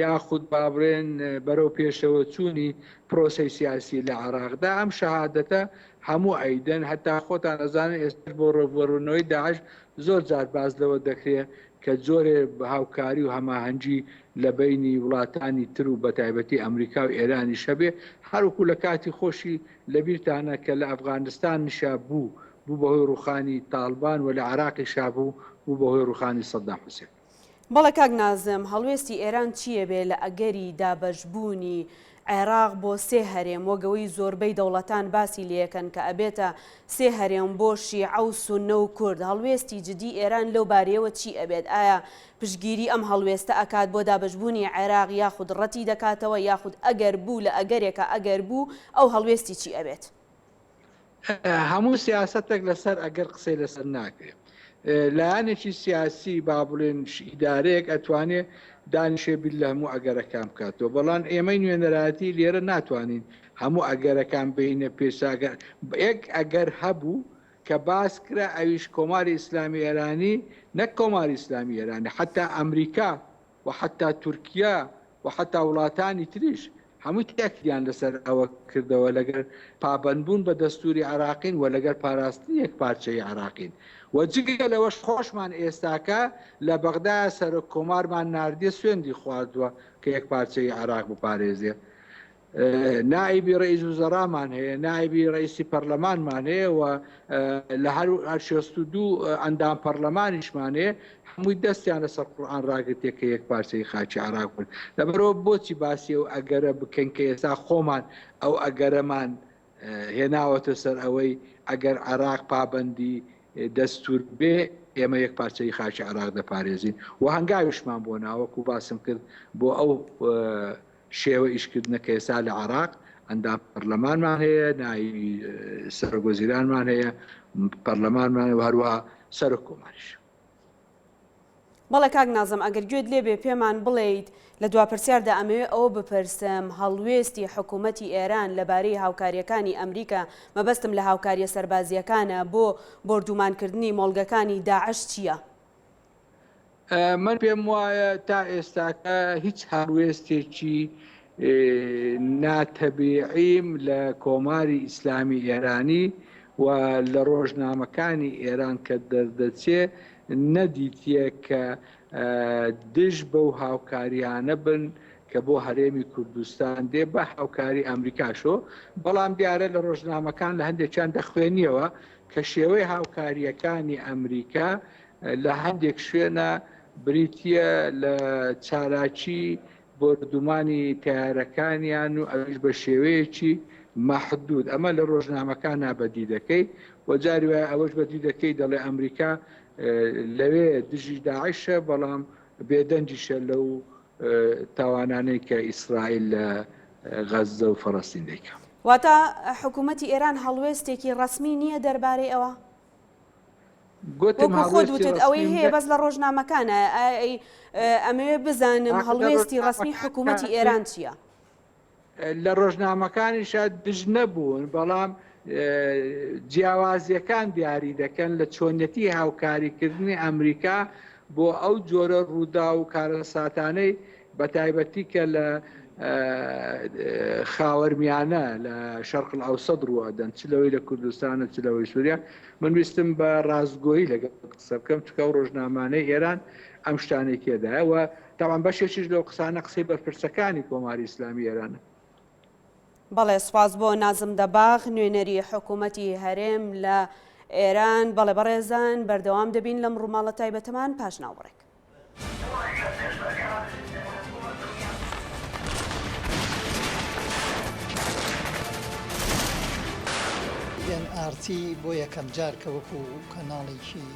یاخود با بڵێن بەرەو پێشەوە چوونی پرۆسەی سیاسی لە عێراقدا ئەم شەهادەتە هەموو ئەیدەن هەتا خۆتان ئەزانن ئێستاش بۆ ڕووبەڕوونەوەی داعش زۆر جار باس لەوە دەکرێ کە جۆرێ هاوکاری و هەماهەنگی لە بەینی وڵاتانی تر و بەتایبەتی ئەمریکا و ئێرانیش هەبێ، هەروەکو لە کاتی خۆشی لە بیرتانە کە لە ئەفغانستانیشا بوو، بوو بە هۆی ڕووخانی تاڵبان و لە عێراقیشا بوو، بوو بە هۆی ڕووخانی سەدام حوسێن.
بەڵێ کاک نازم، هەڵوێستی ئێران چییە بێ لە ئەگەری دابەشبوونی عێراق بۆ سێ هەرێم وەک ئەوەی زۆربەی دەوڵەتان باسی لێکەن کە ئەبێتە سێ هەرێم بۆ شیعە و سوننە و کورد، هەڵوێستی جدی ئێران لەو بارەیەوە چی ئەبێت؟ ئایا پشتگیری ئەم هەڵوێستە ئەکات بۆ دابەشبوونی عێراق یاخود ڕەتی دەکاتەوە یاخود ئەگەر بوو لە ئەگەرێکا ئەگەر بوو ئەو هەڵوێستی چی ئەبێت؟
هەموو سیاسەتێک لەسەر ئەگەر قسەی لەسەر ناکرێت. لایەنێکی سیاسی با بڵێن ئیدارەیەک ئەتوانێ دانیشێ بیر لە هەموو ئەگەرەکان بکاتەوە، بەڵام ئێمەی نوێنەرایەتی لێرە ناتوانین هەموو ئەگەرەکان بینە پێشاگەر یەک ئەگەر هەبوو کە باس کرا ئەویش کۆماری ئیسلامی ئێرانی نەک کۆماری ئیسلامی ئێرانی حتا ئەمریکا و حەتا تورکیا و حەتا وڵاتانی تریش هەمووی تەئکیدیان لەسەر ئەوە کردەوە لەگەر پابەندبوون بە دەستووری عێراقین و لەگەر پاراستنی یەکپارچەیی عێراقین و جگە لەوەش خۆشمان ئێستاکە لە بەغدایە سەرۆک کۆمارمان ناردیە سوێندی خواردووە کە یەکپارچەیی عێراق بپارێزێ. نائیبی ڕئیس وزەرامان هەیە، نائیبی ڕئیسی پەرلەمانمان هەیە و لە هەر 62 ئەندام پەرلەمانیشمان هەیە، هەمووی دەستیان لەسەر قورئان ڕاگرتیە کە یەک پارچەی خاکی عێراق بن. لەبەرئەوە بۆچی باسی ئەو ئەگەرە بکەین کە ئێستا خۆمان ئەو ئەگەرەمان هێناوەتە سەر ئەوەی ئەگەر عێراق پابەندی دەستور بێ ئێمە یەک پارچەی خاکی عێراق دەپارێزین و هەنگاویشمان بۆ نا وەکو باسم کرد بۆ ئەو شێوە ئیشکردنە کە ئێستا لە عێراق ئەندام پەرلەمانمان هەیە، نایبی سەرۆک وەزیرانمان هەیە، پەرلەمانمان و هەروەها سەرۆک کۆماریش.
بەڵێ کاک نازم ئەگەر گوێت لێ بێ پێمان بڵێیت لە دوا پرسیاردا ئەمەوێ ئەوە بپرسم هەڵوێستی حکوومەتی ئێران لەبارەی هاوکارییەکانی ئەمریکا مەبەستم لە هاوکارییە سەربازییەکانە بۆ بۆردومانکردنی مۆڵگەکانی داعش چییە؟
من پێم وایە تا ئێستاکە هیچ هەڵوێستێکی ناتەبیعیم لە کۆماری ئیسلامی ئێرانی و لە ڕۆژنامەکانی ئێران کە دەردەچێ نەدیتیە کە دژ بەو هاوکاریانە بن کە بۆ هەرێمی کوردستان دێ بە هاوکاری ئەمریکاشۆ بەڵام دیارە لە ڕۆژنامەکان لە هەندێکیان دەخوێنیەوە کە شێوەی هاوکارییەکانی ئەمریکا لە هەندێک شوێنە بریتییە لە چالاکی بۆردومانی تەیارەکانیان و ئەویش بە شێوەیەکی مەحدود ئەمە لە ڕۆژنامەکانا بەدی دەکەی و جاری وایە ئەوەش بەدی دەکەی دەڵێ ئەمریکا لەوێ دژی داعشە بەڵام بێدەنگیشە لەو تاوانانەی کە ئیسرائیل لە غەززە و فەڵەستین دەیکا.
واتە حکوومەتی ئێران هەڵوێستێکی ڕەسمی نییە دەربارەی ئەوە؟
گوتم
وەکو خۆت
هەڵوێستی
وتت ئەوەی
ڕەسمیم
هەیە بەس لە ڕۆژنامەکانە ئەی ئەمەوێ بزانم
ئاخر لە
هەڵوێستی ڕەسمی
ڕۆژنامەکان
حکوومەتی
کاتێ
ئێران چییە؟
لە ڕۆژنامەکانیشا دژ نەبوون، بەڵام جیاوازییەکان دیاری دەکەن لە چۆنیەتی هاوکاریکردنی ئەمریکا بۆ ئەو جۆرە ڕووداو و کارەساتانەی بەتایبەتی کە لە. خاوەرمیانە لە شەرق الئەوسەت ڕووئەدەن چ لەوەی لە کوردستانە چ لەوەی سووریا من ویستم بە ڕاستگۆیی لەگەڵ قسە بکەم چونکە ئەو ڕۆژنامانەی ئێران ئەم شتانەی تێدایە و تاوان بەشێکیش لەو قسانە قسەی بەرپرسەکانی کۆماری ئیسلامی ئێرانە.
بەڵێ سوپاس بۆ نازم دەباغ نوێنەری حکوومەتی هەرێم لە ئێران بەڵێ بەڕێزان بەردەوام دەبین لەم ڕووماڵە تایبەتەمان پاش ناوبڕێک.
ئێن ئاڕ تی بۆ یەکەمجار کە وەکو کەناڵێکی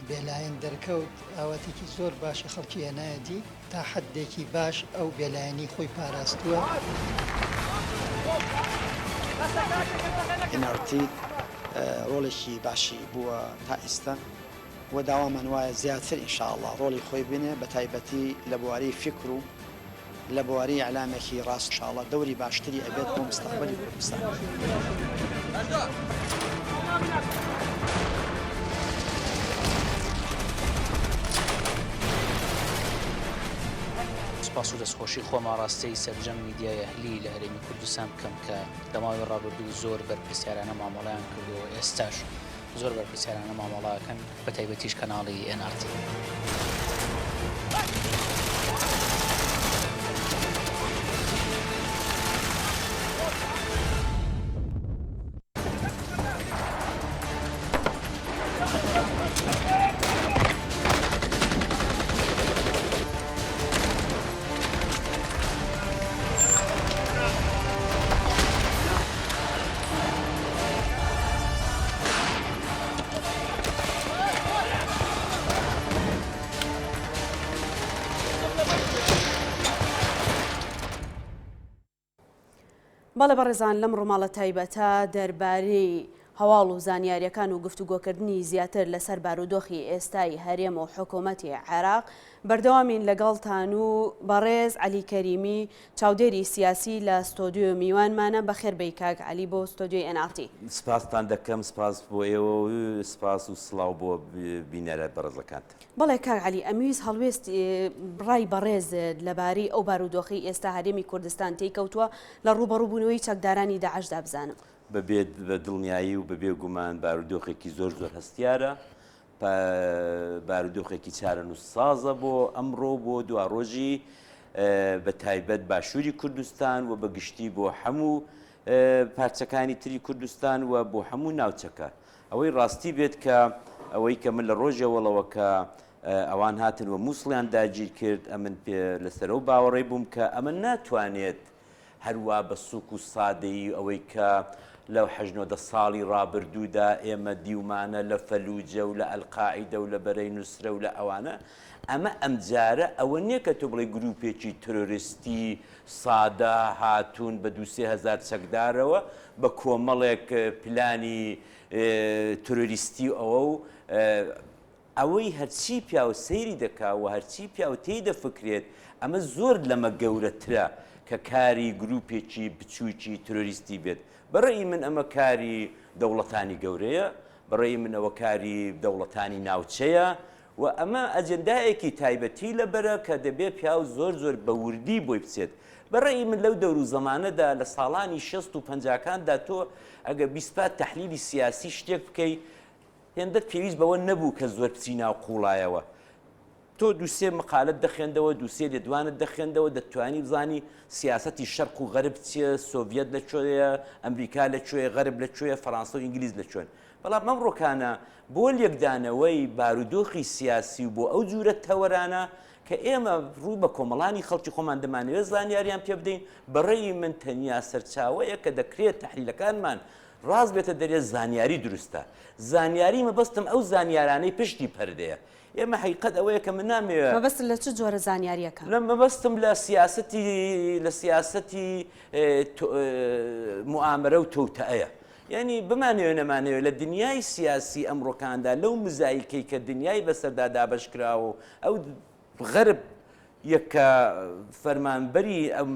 بێلایەن دەرکەوت، ئاواتێکی زۆر باشی خەڵکی هێنایە دی، تا حەدێکی باش ئەو بێلایەنی خۆی پاراستووە.
ئێن ئاڕ تی ڕۆڵێکی باشی بووە تا ئیستا و داوامان وایە زیاتر ان شاء اللە ڕۆڵی خۆی ببینێ بەتایبەتی لە بواری فیکر و لە بواری ئیعلامێکی ڕاست ان شاء اللە دەوری باشتری ئەبێت بۆ مستەقبەلی کوردستان.
سوپاس و دەستخۆشی خۆم ئاڕاستەی سەرجەم میدیای ئەهلی لە هەرێمی کوردستان بکەم کە لە ماوەی ڕابردوو زۆر بەرپرسیارانە مامەڵەیان کردووە و ئێستاش زۆر بەرپرسیارانە مامەڵە ئەکەن بەتایبەتیش کەناڵی ئێن ئاڕ تی.
بەڵێ بەڕێزان لەم ڕووماڵە تایبەتە دەربارەی هەواڵ و زانیاریەکان و گفتوگۆکردنی زیاتر لەسەر بارودۆخی ئێستای هەرێم و حکوومەتی عێراق بەردەوامین لەگەڵتان و بەڕێز عەلی کەریمی چاودێری سیاسی لە ستۆدیۆ میوانمانە، بەخێر بێی کاک عەلی بۆ ستۆدیۆی ئێن ئاڕ تی.
سپاستان دەکەم، سپاس بۆ ئێوە و سپاس و سڵاو بۆ بینەرە بەڕێزەکانتان.
بەڵێ کاک عەلی، ئەمویست هەڵوێست ڕای بەڕێزت لەبارەی ئەو بارودۆخەی ئێستا هەرێمی کوردستان تێی کەوتووە لە ڕووبەڕووبوونەوەی چەکدارانی داعشدا بزانم.
بەبێ بە دڵنیایی و بەبێ گومان بارودۆخێکی زۆر زۆر هەستیارە، بارودۆخێکی چارەنووسسازە بۆ ئەمڕۆ و بۆ دواڕۆژی بە تایبەت باشووری کوردستان و بە گشتی بۆ هەموو پارچەکانی تری کوردستان و بۆ هەموو ناوچەکە. ئەوەی ڕاستی بێت کە ئەوەی کە من لە ڕۆژێوەڵەوە کە ئەوان هاتن و مووسڵیان داگیر کرد ئەمن پێ لەسەر ئەو باوەڕەی بووم کە ئەمە ناتوانێت هەروا بە سووک و سادەیی ئەوەی کە لەو هەشت نۆدە ساڵی ڕابردوودا ئێمە دیومانە لە فەلوجە و لە ئەلقاعیدە و لە بەرەی نوسرە و لە ئەوانە، ئەمە ئەمجارە ئەوە نییە کە تۆ بڵێی گرووپێکی ترۆریستی سادە هاتوون بە دوو 3000 چەکدارەوە بە کۆمەڵێک پلانی ترۆریستی و ئەوە و ئەوەی هەرچی پیاو سەیری دەکا و هەرچی پیاو تێی دەفکرێت، ئەمە زۆر لەمە گەورەترە کە کاری گروپێکی بچووکی ترۆریستی بێت. بە رەئی من ئەمە کاری دەوڵەتانی گەورەیە، بە رەئی من ئەوە کاری دەوڵەتانی ناوچەیە و ئەمە ئەجێندایەکی تایبەتی لەبەرە کە دەبێ پیاو زۆر زۆر بە وردی بۆی بچێت. بە رەئی من لەو دەور و زەمانەدا لە ساڵانی شەست و پەنجاکاندا تۆ ئەگەر بیستبا تەحلیلی سیاسی شتێک بکەی، هێندەت پێویست بەوە نەبوو کە زۆر بچی ناو قوڵایەوە. تۆ دووسێ مقالەت دەخوێندەوە، دووسێ لێدوانت دەخوێندەوە، دەتتوانی بزانی سیاسەتی شەرق و غەرب چییە، سۆڤیەت لە کوێیە، ئەمریکا لە کوێیە، غەرب لە کوێیە، فەرانسە و ئینگلیز لە کوێن. بەڵام ئەمڕۆکانە بۆ لێکدانەوەی بارودۆخی سیاسی و بۆ ئەو جورە تەوەرانە کە ئێمە ڕوو بە کۆمەڵانی خەڵکی خۆمان دەمانەوێت زانیاریان پێ بدەین، بە ڕەئی من تەنیا سەرچاوەیەک کە دەکرێت تەحلیلەکانمان ڕاست بێتە دەرێ زانیاری دروستە. زانیاری مەبەستم ئەو زانیارانەی پشتی پەردەیە. ئێمە حەقیقەت ئەوەیە کە من نامەوێ.
مەبەستت لە چ جۆرە زانیارییەکە؟
لە مەبەستم لە سیاسەتی لە سیاسەتی موئامەرە و تەوتەئەیە. یانی بمانەوێ نەمانەوێ لە دنیای سیاسی ئەمڕۆکاندا لەو مزایکەی کە دنیای بەسەردا دابەش کراوە و ئەو غەرب. یە کە فەرمانبەری ئەم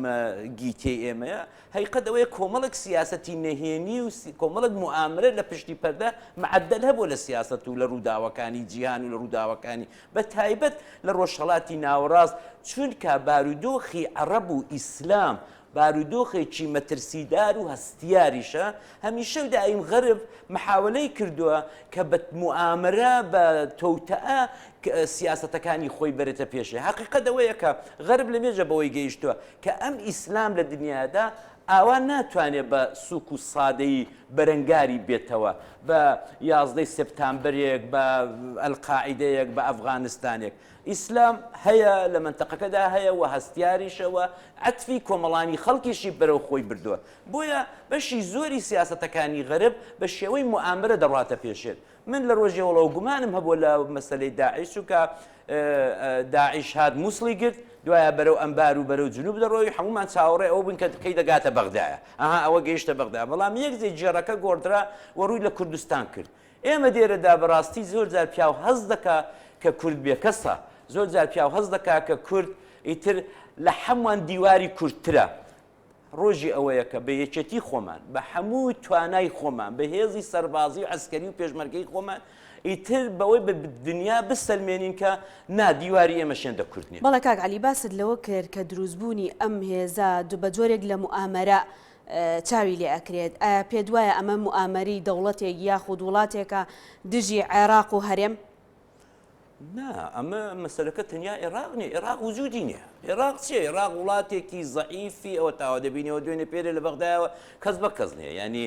گیتەی ئێمەیە، هەیقەت ئەوەیە کۆمەڵێک سیاسەتی نەهێنی و کۆمەڵێک موئامرە لە پشتی پەردە مەعەدەل هەبووە لە سیاسەت و لە ڕووداوەکانی جیهان و لە ڕووداوەکانی بە تایبەت لە ڕۆژهەڵاتی ناوەڕاست چونکە بارودۆخی عەڕەب و ئیسلام بارودۆخێکی مەترسیدار و هەستیاریشە، هەمیشە و دایم غەرب محاوەلەی کردووە کە بە موئامەرە، بە تەوتەئە سیاسەتەکانی خۆی بەرێتە پێشێ. هەقیقەت ئەوەیە کە غەرب لەمێژە بەوەی گەیشتووە کە ئەم ئیسلام لە دنیادا ئاوا ناتوانێ بە سووک و سادەیی بەرەنگاری بێتەوە، بە یازدەی سێپتامبەرێک، بە ئەلقاعیدەیەک، بە ئەفغانستانێک. ئیسلام هەیە لە مەنتەقەکەدا هەیە و هەستیاریشە و عەتفی کۆمەڵانی خەڵکیشی بەرەو خۆی بردووە. بۆیە بەشی زۆری سیاسەتەکانی غەرب بە شێوەی موئامەرە دەڕواتە پێشێت. من لە ڕۆژی ئەوڵەوە گومانم هەبووە لە مەسەلەی داعش چونکە داعش هات موسڵی گرت دوایە بەرەو ئەنبار و بەرەو جنوب دەڕۆی هەموومان چاوەڕێ ئەوە بووین کە کەی دەگاتە بەغدایە ئەها ئەوە گەیشتە بەغدا بەڵام یەک جێ گێڕەکە گۆڕدرا و ڕووی لە کوردستان کرد. ئێمە دێرەدا بەڕاستی زۆر جار پیاو هەست دەکا کە کورد بێکەسە، زۆر جار پیاو هەست دەکا کە کورد ئیتر لە حەموان دیواری کوردترە. ڕۆژی ئەوەیە کە بە یەکێتی خۆمان، بە حەموو توانای خۆمان، بە هێزی سەربازی و عەسکەری و پێشمەرگەی خۆمان، ئیتر بەوەی بە دنیا بسەلمێنین کە نا دیواری ئێمەش هێندە کورت نییە.
بەڵێ کاک عەلی باست لەوە کرد کە دروستبوونی ئەم هێزە بە جۆرێک لە موئامەرە چاوی لێ ئەکرێت، ئایا پێت وایە ئەمە موئامەری دەوڵەتێک یاخود وڵاتێکە دژی عێراق و هەرێم؟
نا، ئەمە مەسەلەکە تەنیا عێراق نییە، عێراق وجودی نییە. عێراق چییە؟ عێراق وڵاتێکی زەعیفی ئەوە تاوە دەبینەوە دوێنێ پێرێ لە بەغدایەوە کەس بە کەس نییە. یعنی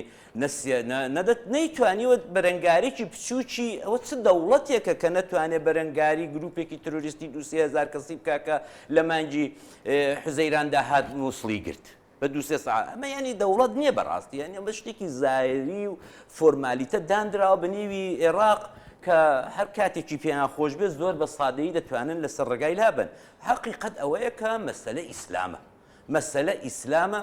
نەیتوانیوە بەرەنگارێکی بچووکی ئەوە چ دەوڵەتێکە کە نەتوانێت بەرەنگاری گروپێکی ترۆریستی 2 هزار کەسی بکا کە لە مانگی حوزەیراندا هات مووسڵی گرت. بە دوو سێ سەعات ئەمە یانی دەوڵەت نییە بەڕاستی یانی ئەمە شتێکی زایری و فۆرمالیتە دانراوە بە نێوی عێراق کە هەر کاتێکی پێیان خۆش بێت زۆر بە سادەیی دەتوانن لەسەر ڕێگای لابن حەقیقەت ئەوەیە کە مەسەلە ئیسلامە مەسەلە ئیسلامە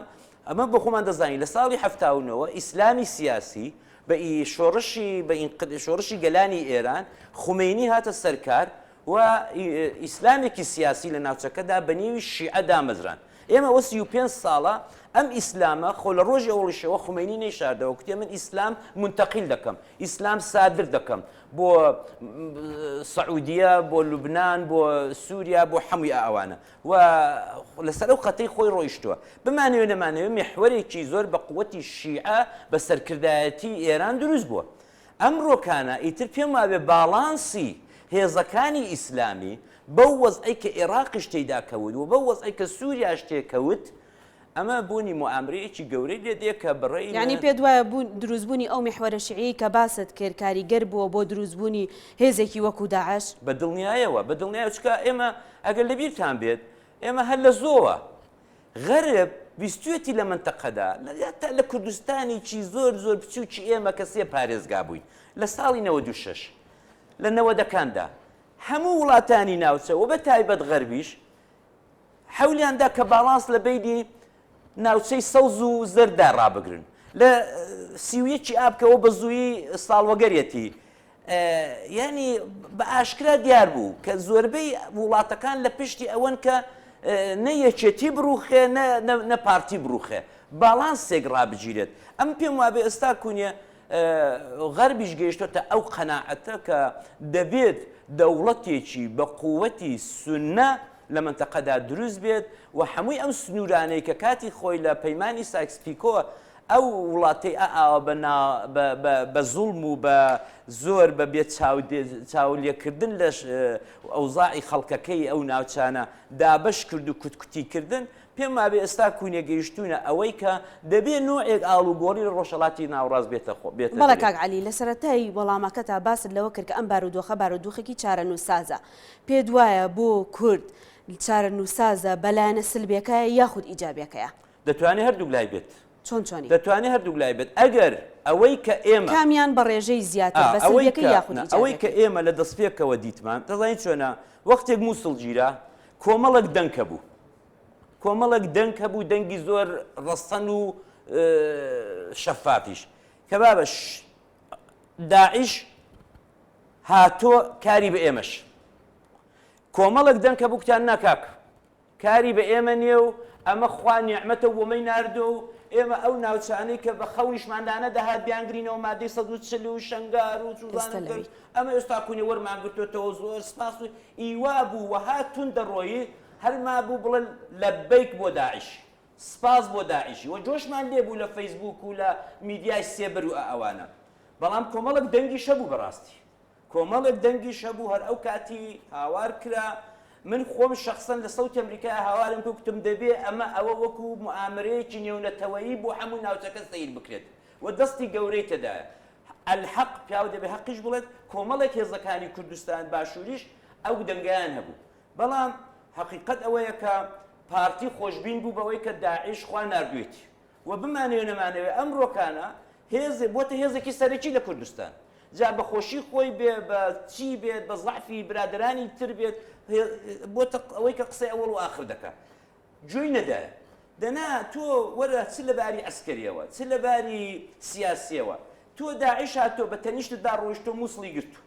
ئەمە بۆ خۆمان دەزانین لە ساڵی 79 ئیسلامی سیاسی بە شۆڕشی بە شۆڕشی گەلانی ئێران خومەینی هاتە سەرکار و ئیسلامێکی سیاسی لە ناوچەکەدا بە نێوی شیعە دامەزران ئێمە ئەوە 35 ساڵە ئەم ئیسلامە خۆ لە ڕۆژی ئەوڵیشەوە خومەینی نەیشاردەوە کوتێ من ئیسلام مونتەقیل دەکەم ئیسلام سادر دەکەم بۆ سعودیە بۆ لوبناان بۆ سووریا بۆ حەمووی ئەوانە و لەسەر ئەو قەتەی خۆی ڕۆیشتووە بمانەوێ نەمانەوێ میحوەرێکی زۆر بە قوتی شیعە بە سەرکردایەتی ئێران دروست بووە ئەمڕۆکانە ئیتر پێم وابێ باڵانسی هێزەکانی ئیسلامی بەو وەزعەی کە ئێڕاقیش تێیدا کەوت و بەو وەزعەی کە سووریاش تێ کەوت، ئەمە بوونی موئامرەیەکی گەورەی لێ دێ کە بڕەی لە.
یانی پێت وایە بوون، دروستبوونی ئەو میحوەرە شیعیەی کە باست کرد کاریگەر بووە بۆ دروستبوونی هێزێکی وەکوو داعش؟
بە دڵنیایەوە، بە دڵنیایەوە، چونکە ئێمە ئەگەر لە بیرتان بێت ئێمە هەر لە زۆوە غەرب ویستویەتی لە مەنتەقەدا، هەتا لە کوردستانێکی زۆر زۆر بچووکی ئێمە کە سێ پارێزگا بووین لە ساڵی 96 لە نەوەدەکاندا هەموو وڵاتانی ناوچە و بە تایبەت غەربیش حەولیان دا کە باڵانس لە بەینی ناوچەی سەوز و زەرددا ڕابگرن لە 31 ئاب کەەوە بە زوویی ساڵوەگەرێتی یانی بە ئاشکرا دیار بوو کە زۆربەی وڵاتەکان لە پشتی ئەوەن کە نە یەکێتی بڕوخێ نە پارتی بڕوخێ باڵانسێک ڕابگیرێت ئەم پێم وابێ ئێستا کونیە غەربیش گەیشتۆتە ئەو قەناعەتە کە دەبێت دەوڵەتێکی بە قووەتی سونە لە مەنتەقەدا دروست بێت و هەمووی ئەم سنوورانەی کە کاتی خۆی لە پەیمانی سایکس پیکۆ ئەو وڵاتەی ئە ئاوا بە نا بە بە بە زوڵم و بە زۆر بە بێ چاودێ چاولێکردن لە ئەوزاعی خەڵکەکەی ئەو ناوچانە دابەش کرد و کوتکوتی کردن پێم وابێ ئێستا کوونێ گەیشتوونە ئەوەی کە دەبێ نۆعێک ئاڵوگۆڕی لە ڕۆژهەڵاتی ناوەڕاست بێتە خۆ بێتە
بەڵێ
دەرێ.
کاک عەلی، لە سەرەتای وەڵامەکەتا باست لەوە کرد کە ئەم بارودۆخە بارودوخێکی چارەنووسسازە. پێت وایە بۆ کورد چارەنووسسازە بە لایەنە سلبیەکەیە یاخود ئیجابیەکەیە؟
دەتوانێ هەردووک لای بێت.
چۆن چۆنی؟
دەتوانێ هەردووک لای بێت. ئەگەر ئەوەی کە ئێمە.
کامیان بە ڕێژەی زیاتر،
ئا،
بە
ئەوەی
سلبیەکەی
کە،
یاخود
نا، ئەوەی کە
ئیجابیەکەی؟
ئێمە لە دەستپێکەوە دیتمان، دەزانی چۆنە، وەختێک مووسڵ گیرا، کۆمەڵێک دەنگ هەبوو. کۆمەڵێک دەنگ هەبوو، دەنگی زۆر ڕەسەن و شەفافیش. کە بابە داعش هاتۆ کاری بە ئێمەش. کۆمەڵێک دەنگ هەبوو کوتیان نا کاک. کاری بە ئێمە نیە و ئەمە خوا نیعمەتە و بۆمەی ناردوە و ئێمە ئەو ناوچانەی کە بە خەونیشمان دانەدەهات بیانگرینەوە مادەی 140 و شەنگار و
ئێستا
چوزانم کرد
لەوی.
ئەمە ئێستا کونێ وەرمان گرتۆتەوە زۆر سپاس و ئی وابوو وەها توند دەڕۆیی هەر مابوو بڵێ لەبەیک بۆ داعش سپاس بۆ داعشی و جۆشمان لێ بوو لە فەیسبووک و لە میدیای سێبەر و ئەوانە بەڵام کۆمەڵێک دەنگیش هەبوو بەڕاستی کۆمەڵێک دەنگیش هەبوو هەر ئەو کاتی هاوار کرا، من خۆم شەخسەن لە سەوتی ئەمریکای هاوارم کرد کوتم دەبێ ئەمە ئەوە وەکو موئامەرەیەکی نێونەتەوەیی بۆ هەموو ناوچەکە سەیر بکرێت و دەستی گەورەی تێدایە. ئەلحەق پیاو دەبێ هەقیش بڵێت کۆمەڵێک هێزەکانی کوردستان باشووریش ئەو دەنگەیان هەبوو. بەڵام هەقیقەت ئەوەیە کە پارتی خۆشبین بوو بەوەی کە داعش خوا ناردوێتی. و بمانەوێ نەمانەوێ ئەمڕۆکانە هێزێ بۆتە هێزێکی سەرەکی لە کوردستان جا بە خۆشی خۆی بێ بە چی بێت بە زەعفی برادەرانی تر بێت بۆتە ئەوەی کە قسەی ئەوەڵ و ئاخر دەکا گوێی نەدایە دەنا تۆ وەرە چ لە باری عەسکەریەوە چ لە باری سیاسیەوە تۆ داعش هاتۆ بە تەنیشتدا ڕۆیشتۆ موسڵی گرتوو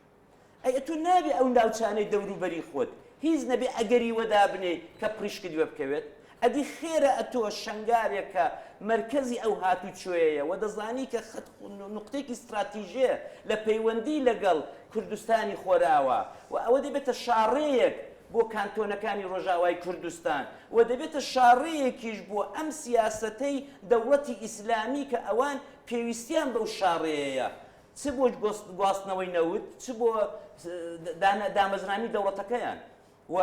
ئەی ئەتۆ نابێ ئەو ناوچانەی دەوروبەری خۆت هیچ نەبێ ئەگەری وەدابنێی کە پڕیشکت وێ بکەوێت؟ ئەدی خێرە ئەتۆ شەنگارێک کە مەرکەزی ئەو هاتوچۆیەیە و دەزانی کە خەت نوقتەیەکی ستراتیژێ لە پەیوەندی لەگەڵ کوردستانی خۆراوا و ئەوە دەبێتە شاڕێیەک بۆ کانتۆنەکانی ڕۆژاوای کوردستان و دەبێتە شاڕێیەکیش بۆ ئەم سیاسەتەی دەوڵەتی ئیسلامی کە ئەوان پێویستیان بەو شاڕێیەیە چ بۆ گواستنەوەی نەوت، چ بۆ دامەزرانی دەوڵەتەکەیان و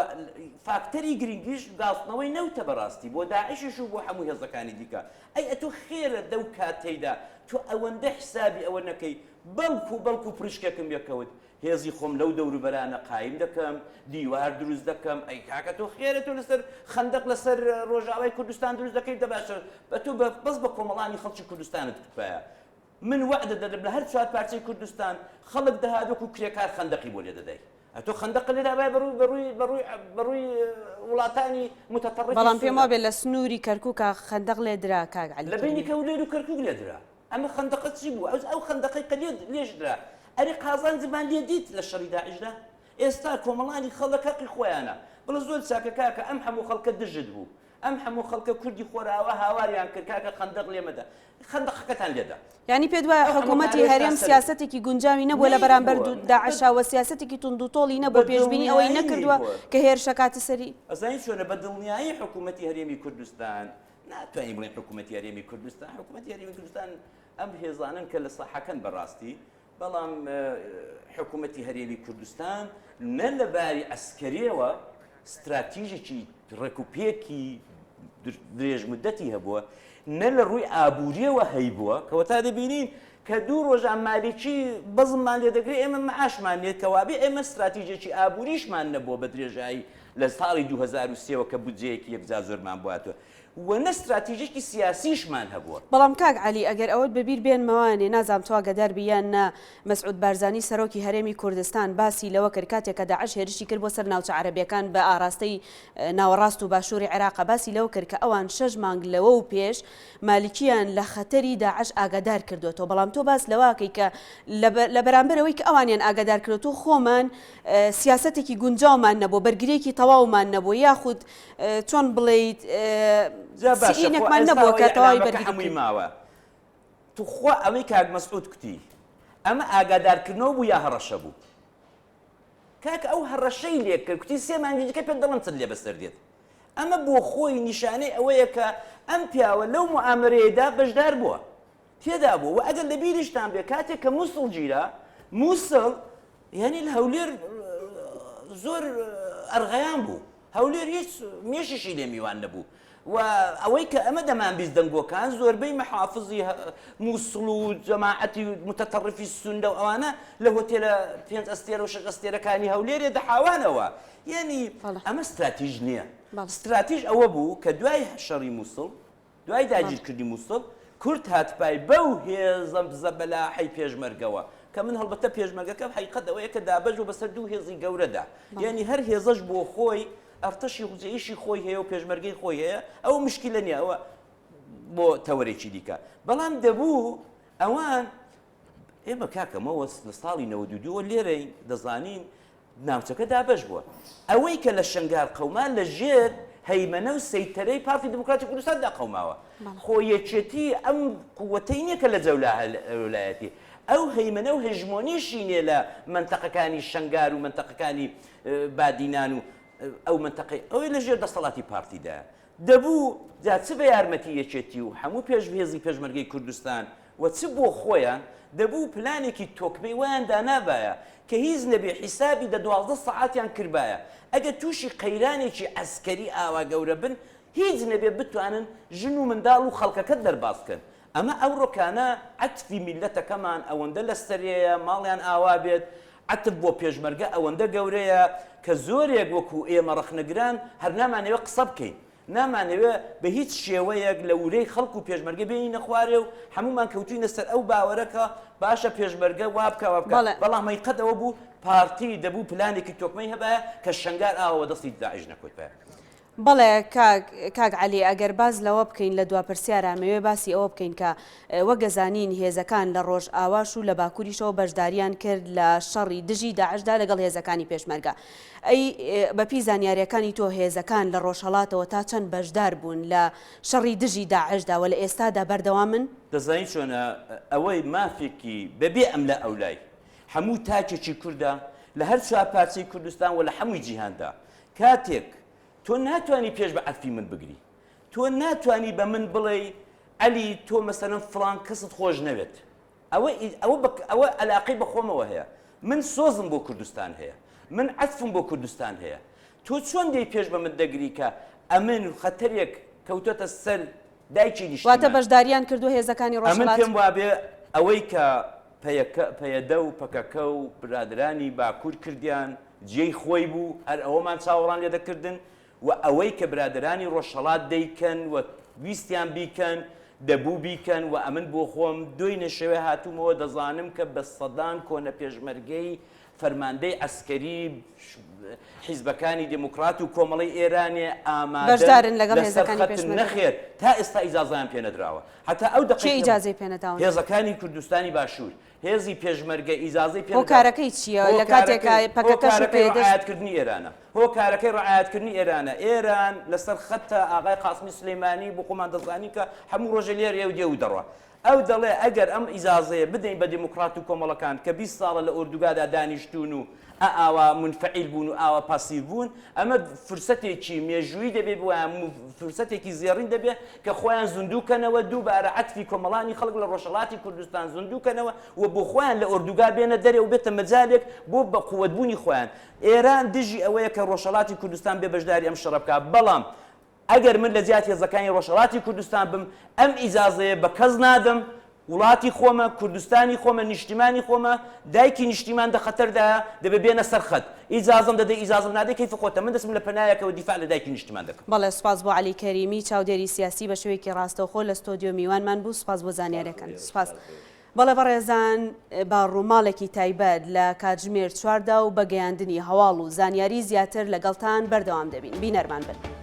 فاکتەری گرنگیش گاستنەوەی نەوتە بەڕاستی بۆ داعشیش و بۆ هەموو هێزەکانی دیکە. ئەی ئەتۆ خێرە دەو کاتەیدا تۆ ئەوەندە حسابی ئەوە نەکەی بەڵکو بەڵکو پڕیشکێکم لێکەوت هێزی خۆم لەو دەوروبەرانە قایم دەکەم، دیوار دروست دەکەم، ئەی کاکە تۆ خێرە تۆ لەسەر خەندەق لەسەر ڕۆژاوای کوردستان دروست دەکەی دە باشە ئەتۆ بەس بە کۆمەڵانی خەڵکی کوردستانت کوتبایە من وەعدە دەدەم لە هەر چوارپارچەی کوردستان خەڵک دەهات وەکو کرێکار خەندەقی بۆ لێدەدای ئەتۆ خەندەقە لێدابایە بەڕووی بەڕووی بەڕووی بەڕووی وڵاتانی متطرفی
بەڵام پێم
سوننە.
وابێ لە سنووری کەرکووکا خەندەق لێ درا کاک عەلی
لە بەینی
کەریمی.
کەولێر و کەرکووک لێ درا. ئەمە خەندەقە چی بوو؟ ئەو ئەو خەندەقەی کە لێ لێش درا. ئەرێ قازانجمان لێ دیت لە شەڕی داعشدا؟ ئێستا کۆمەڵانی خەڵک هەقی خۆیانە. بڵێ زۆر چاکە کاکە ئەم هەموو خەڵکە دژت بوو. ئەم هەموو خەڵکە کوردی خۆرئاوا هاواریان کرد کاکە خەندەق لێ مەدە خەندەقەکەتان لێدا.
یانی پێت وایە
ئەو هەموو
حکوومەتی
پارەیەشتان
هەرێم
سەرف.
سیاسەتێکی گونجاوی نەبووە لە بەرامبەر
نەیبووە.
داعشا و سیاسەتێکی توندوتۆڵی
بە
نەبووە پێشبینی ئەوەی
دڵنیایی
نەکردووە
نەیبووە.
کە هێرش ئەکاتە سەری؟
ئەزانی چۆنە بە دڵنیایی حکوومەتی هەرێمی کوردستان ناتوانین بڵێین حکوومەتی هەرێمی کوردستان حکوومەتی هەرێمی کوردستان ئەم هێزانەن کە لە ساحەکەن بەڕاستی بەڵام حکوومەتی هەرێمی کوردستان نە لە باری عەسکەرییەوە ستراتیژێکی ڕێکوپێکی درێژمودەتی هەبووە، نە لە ڕووی ئابوورییەوە هەیبووە، کەوەتا دەبینین کە دوو ڕۆژان مالیکی بەزممان لێ دەگرێ ئێمە مەعاشمان نییە، کەوابێ ئێمە ستراتیژێکی ئابووریشمان نەبووە بە درێژایی لە ساڵی 2003 وە کە بودجەیەکی یەکجار زۆرمان بۆ هاتووە و نە ستراتیژێکی سیاسیشمان هەبووە.
بەڵام کاک عەلی ئەگەر ئەوەت بە بیر بێنمەوانێ نازانم تۆ ئاگادار بی یان نا مەسعود بارزانی سەرۆکی هەرێمی کوردستان باسی لەوە کرد کاتێک کە داعش هێرشی کرد بۆ سەر ناوچە عەرەبیەکان بە ئاراستەی ناوەڕاست و باشوری عێراق باسی لەوە کرد کە ئەوان شەش مانگ لەوەو پێش مالکیان لە خەتەری داعش ئاگادار کردوەتەوە بەڵام تۆ باس لەوەکەی کە لە بەرامبەر ئەوەی کە ئەوانیان ئاگادار کردوەتەوە خۆمان سیاسەتێکی گونجاومان نەبوو بەرگریەکی تەواومان نەبوو یاخود چۆن بڵێیت
جا باشە خۆ
سیئینێکمان
ئێستا
نەبووە
ئەوە
کە تەواوی
ئیعلامەکە
بەرگری
هەمووی
بکەین.
ماوە توخوا ئەوەی کاک مەسعود کوتی ئەمە ئاگادارکردنەوە بوو یا هەڕەشە بوو؟ کاکە ئەو هەڕەشەی لێ کرد کوتی سێ مانگی دیکە پێت دەڵێم چت لێ بەسەر دێت ئەمە بۆ خۆی نیشانەی ئەوەیە کە ئەم پیاوە لەو موئامەرەیەدا بەشدار بووە تێدا بووە و ئەگەر لە بیریشتان بێ کاتێک کە موسڵ گیرا موسڵ یانی لە هەولێر زۆر ئەرغەیان بوو هەولێر هیچ مێشیشی لێ میوان نەبوو و ئەوەی کە ئەمە دەمانبیست دەنگۆکان زۆربەی محافزی موسڵ و جەماعەتی متطرفی سوننە و ئەوانە لە هۆتێلە پێنج ئەستێرە و شەش ئەستێرەکانی هەولێرێ دەحاوانەوە یانی ئەمە ستراتیژ نییە ستراتیژ ئەوە بوو کە دوای شەڕی موسڵ دوای داگیرکردنی موسڵ، کورد هاتپای بەو هێزە زەبەلاحەی پێشمەرگەوە، کە من هەڵبەتە پێشمەرگەکە حەقیقەت ئەوەیە کە دابەش بوو بەسەر دوو هێزی گەورەدا، یانی هەر هێزەش بۆ خۆی ئەرتەشی جەیشی خۆی هەیە و پێشمەرگەی خۆی هەیە، ئەوە مشکیلە نییە، ئەوە بۆ تەوەرێکی دیکە، بەڵام دەبوو ئەوان ئێمە کاکە مەوە لە ساڵی 92 وە لێرەین دەزانین ناوچەکە دابەش بووە. ئەوەی کە لە شنگال قەوما لە ژێر. هەیمەنە و سەیتەرەی پارتی دیموکراتی کوردستاندا قەوماوە. خۆ یەکێتی ئەم قوەتەی نیە کە لە جەولایەتی، ئەو هەیمەنە و هەژمۆنیشی نیە لە مەنتەقەکانی شەنگار و مەنتەقەکانی بادینان و ئەو مەنتەقەی ئەوەی لە ژێر دەسەڵاتی پارتیدایە. دەبوو جا چ بە یارمەتی یەکێتی و هەموو پێش هێزی پێشمەرگەی کوردستان و چ بۆ خۆیان، دەبوو پلانێکی تۆکمەی وایان دانابایە کە هیچ نەبێ حیسابی دە 12 سەعاتیان کردبایە ئەگەر تووشی قەیرانێکی عەسکەری ئاوا گەورە بن هیچ نەبێ بتوانن ژن و منداڵ و خەڵکەکە دەرباز بکەن. ئەمە ئەوڕۆکانە عەتفی میللەتەکەمان ئەوەندە لە سەرێیە ماڵیان ئاوا بێت، عەتف بۆ پێشمەرگە ئەوەندە گەورەیە کە زۆرێک وەکو ئێمە ڕەخنەگران هەر نامانەوێ قسە بکەین، نامانەوێ بە هیچ شێوەیەک لە ورەی خەڵک و پێشمەرگە بێنینە خوارێ و هەموومان کەوتوینە سەر ئەو باوەرە کە باشە پێشمەرگە وا بکا وا بکا، بەڵام هەقیقەت ئەوە بوو پارتی دەبوو پلانێکی تۆکمەی هەبایە کە شەنگال ئاوا وەدەستی داعش نەکەوتبایە.
بەڵێ کاک کاک عەلی ئەگەر باس لەوە بکەین لە دوا پرسیارا ئەمەوێ باسی ئەوە بکەین کە وەک ئەزانین هێزەکان لە ڕۆژئاواش و لە باکوریشەوە بەشداریان کرد لە شەڕی دژی داعشدا لەگەڵ هێزەکانی پێشمەرگە ئەی بەپی زانیاریەکانی تۆ هێزەکان لە ڕۆژهەڵاتەوە تا چەند بەشدار بوون لە شەڕی دژی داعشدا وە لە ئێستادا بەردەوامن؟
دەزانی چۆنە ئەوەی مافێکی بەبێ ئەملا ئەولای هەموو تاکێکی کوردە لە هەر چوارپارچەی کوردستان وە لە حەمووی جیهاندا کاتێک تۆ ناتوانی پێش بە عەرفی من بگری، تۆ ناتوانی بە من بڵێی عەلی تۆ مەسەلەن فڵان کەست خۆش نەوێت، ئەوە ئەوە بە ئەوە ئەلاقەی بە خۆمەوە هەیە، من سۆزم بۆ کوردستان هەیە، من عەتفم بۆ کوردستان هەیە، تۆ چۆن دێی پێش بە من دەگری کە ئەمن خەتەرێک کەوتۆتە سەر دایکی
واتە
نیشتیمان.
بەشداریان کردووە هێزەکانی
ئەمن
ڕۆژهەڵات؟
پێم وابێ ئەوەی کە پەیەکە پەیەدە و پەکەکە و برادەرانی باکوور کردیان جێی خۆی بوو، هەر ئەوەمان چاوەڕان لێ دەکردن و ئەوەی کە برادەرانی ڕۆژهەڵات دەیکەن و ویستیان بیکەن، دەبوو بیکەن و ئەمن بۆ خۆم دۆینێ شەوێ هاتوومەوە دەزانم کە بە سەدان کۆنە پێشمەرگەی فەرماندەی عەسکەری حیزبەکانی دێموکڕات و کۆمەڵەی ئێرانێ ئامادەن
بەشدارن لەگەڵ
لە سەر
هێزەکانی
خەتن،
پێشمەرگە.
نەخێر تا ئێستا ئیجازەیان پێ نەدراوە. هەتا ئەو
کێ
دەقەی کە
ئیجازەی پێ نەداون؟
هێزەکانی کوردستانی باشوور. هێزی پێشمەرگە ئیجازەی پێ نەداون.
هۆکارەکەی چییە لە کاتێکا
هۆکارەکەی
پەکەکەش و
هۆکارەکەی
پەیەدەش.
ڕعایەتکردنی ئێرانە. هۆکارەکەی ڕعایەتکردنی ئێرانە. ئێران لەسەر خەتە ئاغای قاسمی سولەیمانی بۆ خۆمان دەزانین کە هەموو ڕۆژێ لێرەیە و دێ و دەڕوا. ئەو دەڵێ ئەگەر ئەم ئیجازەیە بدەین بە دێموکڕات و کۆمەڵەکان کە 20 ساڵە لە ئۆردوگادا دانیشتوون و ئاوا مونفەعیل بوون و ئاوا پاسیڤ بوون، ئەمە فرسەتێکی مێژوویی دەبێ بۆیان، فرسەتێکی زێڕین دەبێ کە خۆیان زیندوو کەنەوە، دووبارە عەتفی کۆمەڵانی خەڵک لە ڕۆژهەڵاتی کوردستان زیندوو کەنەوە و بۆ خۆیان لە ئۆردوگا بێنە دەرێ و بێتە مەجالێک بۆ بە قووەت بوونی خۆیان. ئێران دژی ئەوەیە کە ڕۆژهەڵاتی کوردستان بێ بەشداری ئەم شەڕە بکا، بەڵام ئەگەر من لە جیات هێزەکانی ڕۆژهەڵاتی کوردستان بم، ئەم ئیجازەیە بە کەس نادەم، وڵاتی خۆمە، کوردستانی خۆمە، نیشتیمانی خۆمە، دایکی نیشتیمان دە خەتەردایە، دەبێ بێنە سەر خەت. ئیجازەم دەدەی ئیجازەم نادەی کەیفی خۆتە، من دەچم لە پەنایەکەوە دیفاع لە دایکی نیشتیمان دەکەم.
بەڵێ سوپاس بۆ عەلی کەریمی چاودێری سیاسی بە شێوەیەکی ڕاستەوخۆ لە ستۆدیۆ میوانمان بوو سوپاس بۆ زانیاریەکان سوپاس. بەڵێ بەڕێزان بە ڕووماڵێکی تایبەت لە کاتژمێر چواردا و بە گەیاندنی هەواڵ و زانیاری زیاتر لەگەڵتان بەردەوام دەبین بینەرمان بن.